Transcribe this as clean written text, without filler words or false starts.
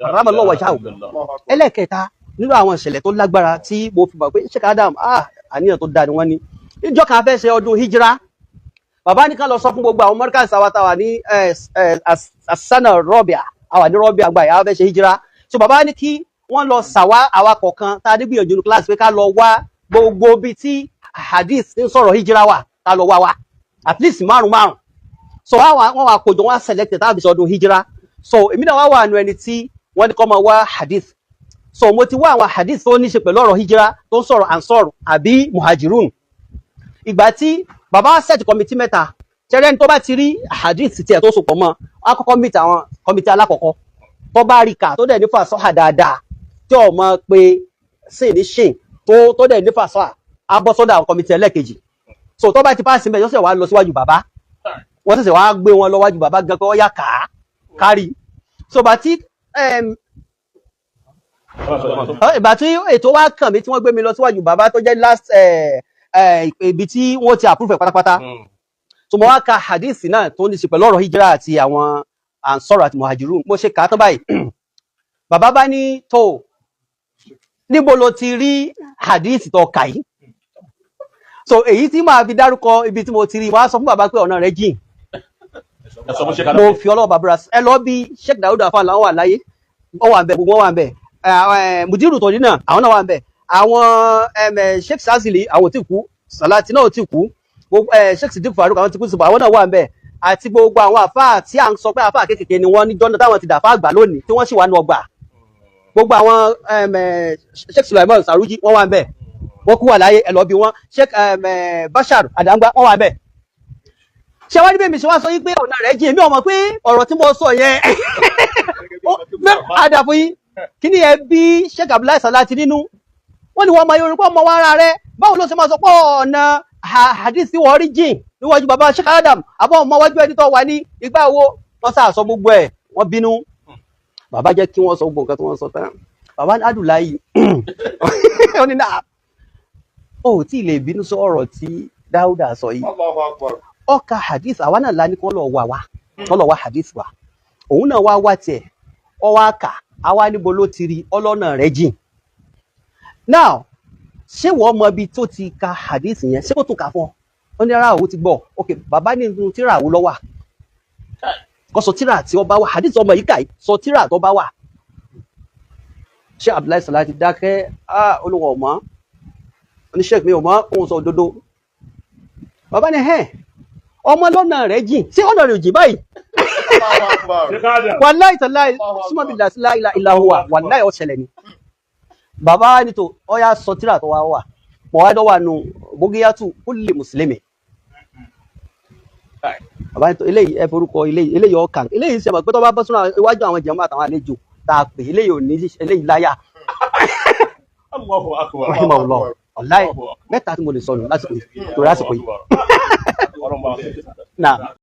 Karramallahu wajhahu. Ẹlẹ́ẹ̀kẹta nínú àwọn ìṣẹ̀lẹ̀ tó lágbára tí mo fi mọ̀ pé Sheikh Adam, ah, àníyàn tó dáa ni wọ́n ní. Ìjọ kan fẹ́ ṣe ọdún hijra, bàbá ní ká lọ sọ fún gbogbo àwọn mọ́ríkàsì àwa táwa ní asana rọ́bìà, àwa ní rọ́bìà àgbà yà, fẹ́ ṣe hijra. So bàbá ní kí wọ́n lọ sàwá àwa kọ̀ọ̀kan tá a ní gbìyànjú ní kíláàsì pé ká lọ wá gbogbo ibi tí hadith ń sọ̀rọ̀ hijra wà, ká lọ wá wa at least márùn márùn. So wọ́n wá kójọ, wọ́n á select tá a fi sọdún hijra. So èmi náà wá wà nù ẹni tí wọ́n ní kó máa wá hadith. So mo ti wá àwọn hadith tó ní ṣe pẹ̀lú ọ̀rọ̀ hijra, tó ń sọ̀rọ̀ ansor àbí muhajirun. Ìgbà tí bàbá set committee mẹ́ta, ṣẹ́rẹ́ni tó bá ti rí hadith tiẹ̀ tó sopọ̀ mọ́, á kọ́kọ́ meet àwọn committee alákọ̀ọ́kọ́. Tó bá rí kà, tó dẹ̀ ní fàṣọ́hà dáadáa, tí ò mọ̀ pé sí ní ṣe, tó dẹ̀ ní fàṣọ́hà, á bọ́ sọ́dọ̀ àwọn committee ẹlẹ́ẹ̀kejì. So tó bá ti pass mẹ́, yóò ṣẹ̀ wá lọ síwájú bàbá. Wọ́n ṣẹ̀ṣẹ̀ wá gbé wọn lọ wájú bàbá gan pé ó yá, kà á kárí. So bàtí ìgbà tí ètò wa kàn mí, tí wọ́n gbé mi lọ síwájú bàbá, tó jẹ́ last ibi tí wọ́n ti approve ẹ̀ pátápátá, so mo wá ka hadith náà tó ní ṣe pẹ̀lú ọ̀rọ̀ hijra àti àwọn ansọ́rọ̀ àti muhajirun. Mo ṣe kà á tán báyìí, bàbá bá ní, "Tó níbo ló ti rí hadith tó kà yìí?" So èyí tí màá fi dárúkọ ibi tí mo ti rí, wàá sọ fún bàbá pé ọ̀nà rẹ̀ jìn. Mo fi ọlọ́wọ́ bàbúrà ẹ lọ bí Sheikh Dawud afa làwọn wà láyé, wọ́n wà ń bẹ̀, gbogbo wọn wà ń bẹ̀. Mudiru tòní náà, àwọn náà wà ń bẹ̀. Àwọn Sheikh Sazili, àwọn ò tí kú, Salati náà ò tí kú, Sheikh Sidik Faruk, àwọn tí kú síbò, àwọn náà wà ń bẹ̀, àti gbogbo àwọn àfáà tí à ń sọ pé àfáà kékeré ni wọ́n ní jọ́nà táwọn ti dàfá àgbà lónìí, tí wọ́n sì wà ní ọgbà. Gbogbo àwọn Sheikh Sulaiman Saruji, wọ́n wà ń bẹ̀, wọ́n kú wà láyé, ẹ lọ bí wọ́n. Sheikh Bashar Adangba, wọ́n wà ń bẹ̀. Ṣé wá níbẹ̀ mi ṣe wá sọ yí pé ọ̀nà rẹ̀ jìn? Èmi ò mọ̀ pé ọ̀rọ̀ tí mo sọ yẹn àdàfún yín. Kí ni ẹ bí Sheikh Abdullahi Salati nínú? Wọ́n ní wọ́n máa yorùbá ọmọ wa ara rẹ̀, báwo ló ṣe máa sọ pé ọ̀nà hadith tí wọ́n rí jìn níwájú bàbá Sheikh Adam, àbọ̀ ọmọ wájú ẹni tó wà ní ìgbà wo? Wọ́n sá sọ gbogbo ẹ̀, wọ́n bínú. Bàbá jẹ́ kí wọ́n sọ gbogbo nǹkan tí wọ́n sọ tán. Bàbá ní, "Adùláyì," ó ní, "Náà ó tí ì lè bínú sọ ọ̀rọ̀ tí Dáúdà sọ yìí." Allahu Akbar. Ọkà hadith, àwa náà la ní kí wọ́n lọ wà wá, wọ́n lọ wá hadith wa. Òun náà wá wá tiẹ̀, ọ wá kà àwa, níbo ló ti rí ọlọ́nà rẹ̀ jìn? Now, ṣé wọ́n mọ ibi tó ti ka hadith yẹn? Ṣé kó tún kà fún ọ? Ó ní rárá, òun ti gbọ́. Ok, bàbá ní inú tíra àwò lọ́wà, kó sọ tíra tí ó bá wà. Hadith ọmọ yìí kà yìí, sọ tíra tó bá wà. Ṣé Abdullahi Salati dákẹ́? Ah, olùwọ̀ ọ̀mọ́ oníṣẹ́ mi ò mọ̀, òun sọ òdodo. Bàbá ní, "Ẹ̀ ọmọ lọ́nà rẹ̀ jìn, ṣé ọ̀nà rẹ̀ ò jìn báyìí?" Allahu Akbar. Wàláì tàláì, súnmọ́ bí la ilaha illa huwa, wàláì ó ṣẹlẹ̀ ni. Bàbá ní tó ọyá, sọ tíra tó wá wà mọ̀ wá dọ́wà nù bógíyàtù kulli mùsùlùmí. Bàbá ní tó eléyìí, ẹ forúkọ eléyìí, eléyìí ọkàn eléyìí ṣe mọ̀ pé tó bá bọ́ sínú iwájú àwọn jẹ̀mọ́ àtàwọn àlejò tá a pè, eléyìí ò ní eléyìí láyà. Allahu akbar. Rahimahullah. Ọ̀láì mẹ́ta tí mo lè sọnù lásìkò yìí, torí àsìkò yìí náà.